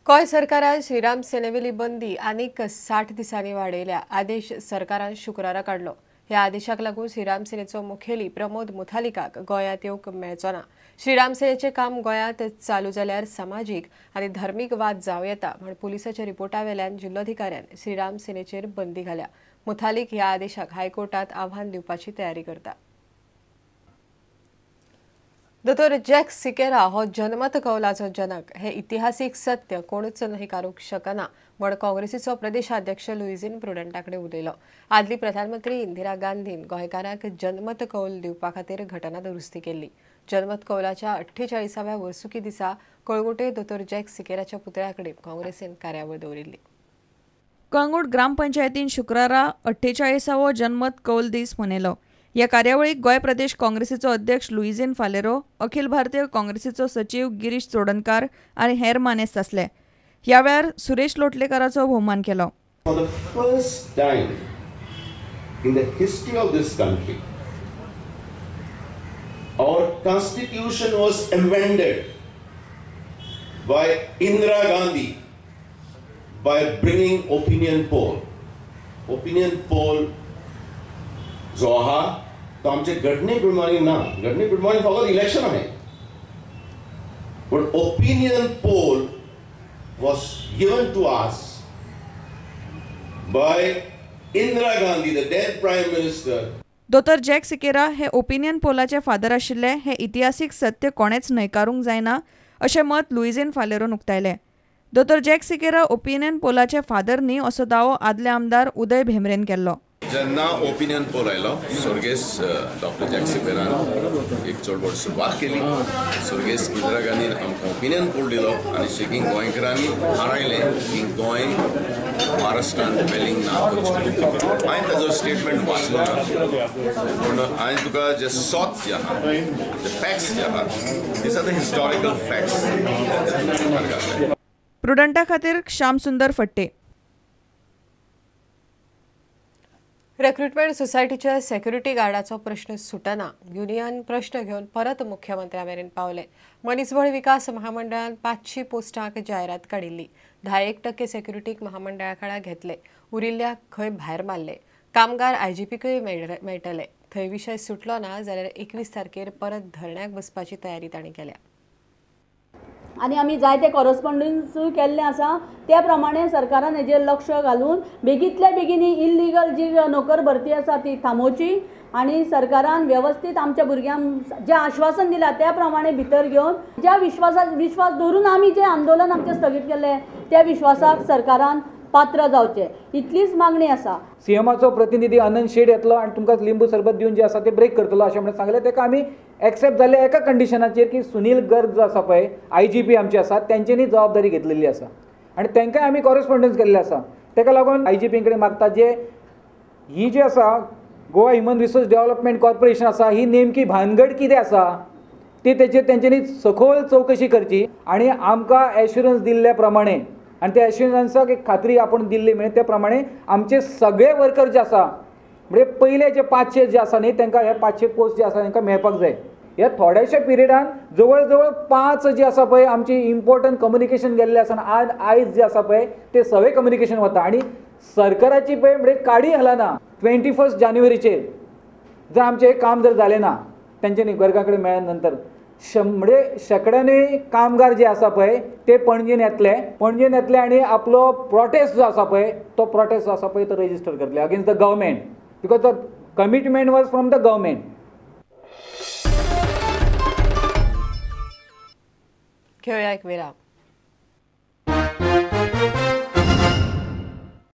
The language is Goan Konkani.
गोंय सरकारान श्रीराम सेनेवेली बंदी आनीक 60 दिसांनी वाडयल्या. आदेश सरकारान शुक्रारा काडलो. ह्या आदेशाक लागून श्रीराम सेनेचो मुखेली प्रमोद मुथालिकाक गोंयांत येवंक मेळचो ना. श्रीराम सेनेचें काम गोंयांत चालू जाल्यार समाजीक आनी धर्मीक वाद जावं येता म्हूण पुलिसाच्या रिपोर्टा वेल्यान जिल्लोधिकाऱ्यान श्रीराम सेनेचेर बंदी घाल्या. मुथालिक ह्या आदेशाक हायकोर्टात आव्हान दिवपाची तयारी करता. दोतोर जॅक सिकेरा हो जनमत कौलाचो जनक हे इतिहासीक सत्य कोणूच न्हयकारूंक शकना म्हण काँग्रेसीचो प्रदेशाध्यक्ष लुईझिन प्रुडंटा कडेन उलयलो. आदली प्रधानमंत्री इंदिरा गांधीन गोंयकारांक जनमत कौल दिवपा खातीर घटना दुरुस्ती केल्ली. जनमत कौलाच्या 48व्या वर्सुकी दिसा कळंगूटे दोतोर जॅक सिकेराच्या पुतळ्या कडेन काँग्रेसीन कार्यावळ दवरिल्ली. कळंगूट ग्रामपंचायतीन शुक्रारा 48वो जनमत कौल दीस मनयलो. ह्या कार्यावळीक गोंय प्रदेश काँग्रेसीचो अध्यक्ष लुईझिन फालेरो, अखिल भारतीय काँग्रेसीचो सचीव गिरीश चोडणकार आनी हेर मानेस्त आसले. ह्या वेळार सुरेश लोटलेकाराचो भोवमान केलो. For the first time in the history of this country, our constitution was amended by Indira Gandhi by bringing opinion poll. Opinion poll जो आहा तो आमचे घटने प्रमाणे ना, घटने प्रमाणे फकत इलेक्शन आहे, पण opinion poll was given to us by Indira Gandhi, the then Prime Minister. दोतोर जॅक सिकेरा हे ओपिनियन पोलाचे फादर आशिल्ले हे इतिहासीक सत्य कोणेच न्हयकारूंक जायना अशें मत लुईझिन फालेरोन उक्तायलें. दोतोर जॅक सिकेरा ओपिनियन पोलाचे फादर न्ही असो दावो आदले आमदार उदय भेंब्रेन केल्लो. जेन्ना ओपिनियन पोल आयलो स्वर्गेस्त डॉक्टर जॅक सिकेरान एक चळवळ सुरवात केली. स्वर्गेस्त इंदिरा गांधीन आमकां ओपिनियन पोल दिलो आनी शेगीन गोंयकारांनी थारायलें की गोंय महाराष्ट्रान वेलिंग ना करचें. हांवें ताजो स्टेटमेंट वाचलो ना, पूण हांवें तुका जे सत जे आहा, जे फॅक्ट्स जे आहा, these are the historical facts. प्रुडंटा खातीर श्याम सुंदर फट्टे. रिक्रुटमेंट सोसायटीच्या सेक्युरिटी गार्डाचो प्रश्न सुटना. युनियन प्रश्न घेवन परत मुख्यमंत्र्या मेरेन पावले. मनीसबळ विकास महामंडळान 500 पोस्टांक जायरात काडिल्ली. 10% सेक्युरिटीक महामंडळा खाला घेतले, उरिल्ल्या खंय भायर मारले. कामगार आयजीपीकय मेळटले. थंय विशय सुटलो ना जाल्यार 21 तारखेर परत धरण्याक बसपाची तयारी तांणी केल्या. आनी आमी जायते कॉरस्पॉन्डन्सूय केल्लें आसा. त्या प्रमाणे सरकारान हेजेर लक्ष घालून बेगींतल्या बेगीन ही इल्लिगल जी नोकर भरती आसा ती थांबोवची आनी सरकारान वेवस्थीत आमच्या भुरग्यांक जें आश्वासन दिलां त्या प्रमाणे भितर घेवन ज्या विश्वास दवरून आमी जें आंदोलन आमचें स्थगीत केल्लें त्या विश्वासाक सरकारान पात्र जावचें इतलीच मागणी आसा. सीएमाचो प्रतिनिधी अनंत शेट येतलो आनी तुमकां लिंबू सरबत दिवन जे आसा ते ब्रेक करतलो अशें म्हणून सांगलें. ताका आमी एक्सेप्ट जाल्ले एका कंडिशनाचेर की सुनील गर्ग जो आसा पळय IGP आमचे आसा तेंच्यांनी जबाबदारी घेतलेली आसा आनी तांकांय आमी कॉरेस्पॉन्डन्स केल्लें आसा. ताका लागून IGP कडेन मागता जे ही जी आसा Goa human resource development corporation आसा ही नेमकी भानगड कितें आसा ती तेचेर तेंच्यांनी सखोल चवकशी करची आनी आमकां एश्युरन्स दिल्ल्या प्रमाणे आनी त्या एश्युरन्साक एक खात्री आपूण दिल्ली म्हणजे त्या प्रमाणे आमचे सगळे वर्कर जे आसा म्हणजे पयले जे 500 जे आसा न्ही तांकां हे 500 पोस्ट जे आसा तांकां मेळपाक जाय. ह्या थोड्याशा पिरियडान जवळ जवळ 5 जे आसा पळय आमची इम्पॉर्टंट कम्युनिकेशन गेल्लें आसा आनी आयज जे आसा पळय ते सगळे कम्युनिकेशन वता आनी सरकाराची पळय म्हणजे काडी हलना. 21 जानेवारीचेर जर आमचें हें काम जर जालें ना तेंच्यांनी वर्गा कडेन मेळ्ळ्या नंतर म्हणजे शेंकड्यांनी कामगार जे आसा पळय ते पणजेन येतले, पणजेन येतले आनी आपलो प्रोटेस्ट जो आसा पळय तो प्रोटेस्ट जो आसा पळय तो रजिस्टर करतले against the government because the commitment was from the government. घेऊया एक विराम.